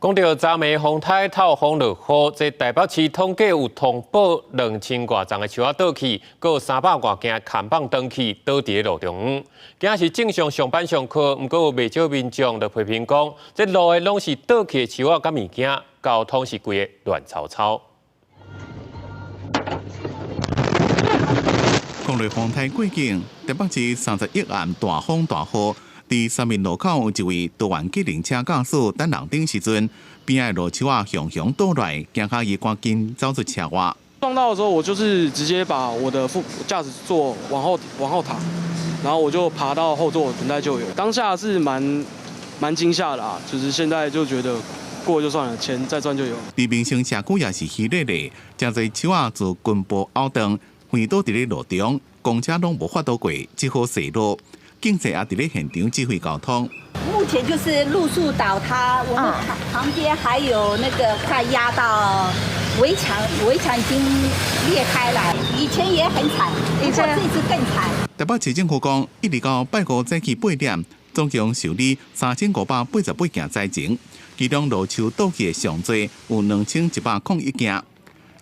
講到昨暝風颱透風落雨，這台北市統計有通報2000外叢的樹仔倒去，閣有300外件看板斷去，倒佇咧路中央。今仔是正常上班上課，毋過有袂少民眾就批評講，這路的攏是倒去的樹仔佮物件，交通是規个亂糟糟。講到風颱過境，台北市31暗大風大雨。佇三民路口有一位桃園計程車駕駛等紅燈時陣，邊仔路樹仔雄雄倒來，驚嚇伊趕緊走出車外。撞到的時候，我就是直接把我的副駕駛座往後躺，然後我就爬到後座等待救援。當下是蠻驚嚇的啊，就是現在就覺得過就算了，錢再賺就有。佇民生社區也是虛熱的，誠濟樹仔自根部拗斷，橫倒佇咧路中，公車攏無法度過，只好踅路。警察也佇咧現場指揮交通。目前就是路樹倒塌，我們旁邊還有那個快壓到圍牆，圍牆已經裂開來。以前也很慘，不過這次更慘。台北市政府講，一直到拜五早起8點，總共受理3588件災情，其中路樹倒去的上濟有2101件，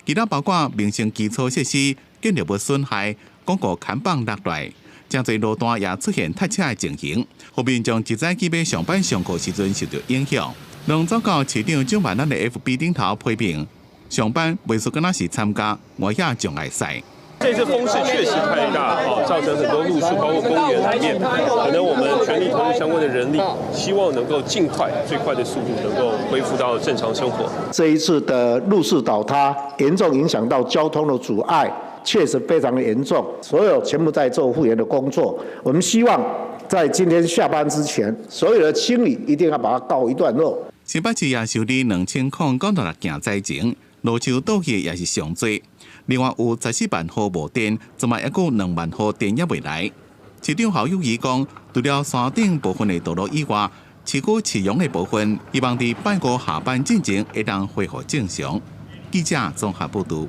其他包括民生基礎設施、建築物損害、廣告看板落來。誠濟路段也出現塞車的情形，予民眾一早起欲上班上課時陣受著影響。攏遭到市長蔣萬安的 FB 頂頭批評，上班袂輸敢若是參加外野障礙賽。這次風勢確實太大，哦，造成很多路樹，包括公園裡面，可能我們全力投入相關的人力，希望能夠盡快、最快的速度能夠恢復到正常生活。這一次的路樹倒塌，嚴重影響到交通的阻礙。確實非常的嚴重，所有全部在做復原的工作。我們希望在今天下班之前，所有的清理一定要把它告一段落。新北市也受理2096件災情，路樹倒去也是上濟。另外有14萬戶無電，這擺猶閣有2萬戶電猶未來。市長侯友宜講，除了山頂部分的道路以外，市區市容的部分，希望佇拜五下班進前會當恢復正常。記者綜合報導。